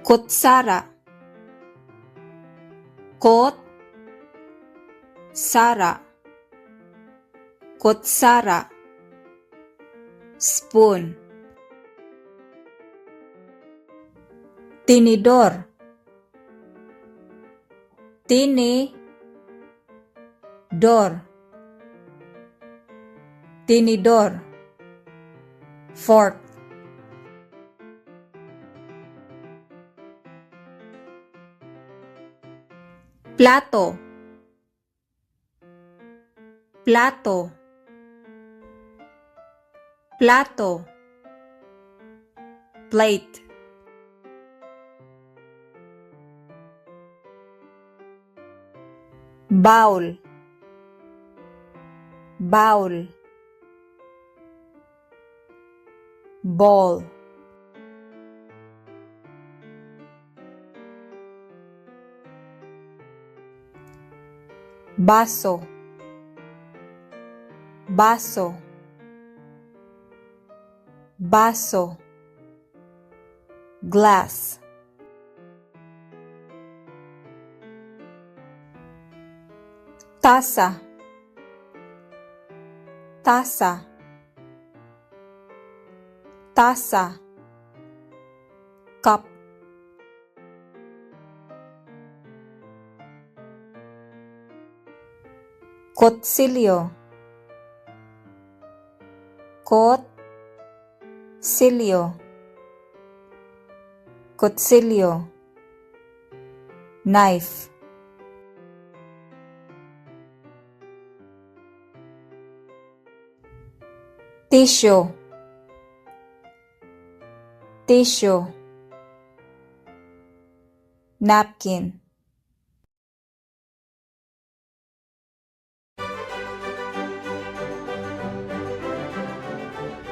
Kutsara. Kot sara. Kutsara. Spoon. Tinidor. Tini dor. Tinidor. Fork. Plato. Plato. Plato. Plate. Bowl. Bowl. Bowl. Baso. Baso. Baso. Glass. Tasa. Tasa. Tasa. Cup. Kutsilyo. Kot silyo. Kutsilyo. Knife. Tissue. Tissue. Napkin.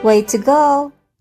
Way to go!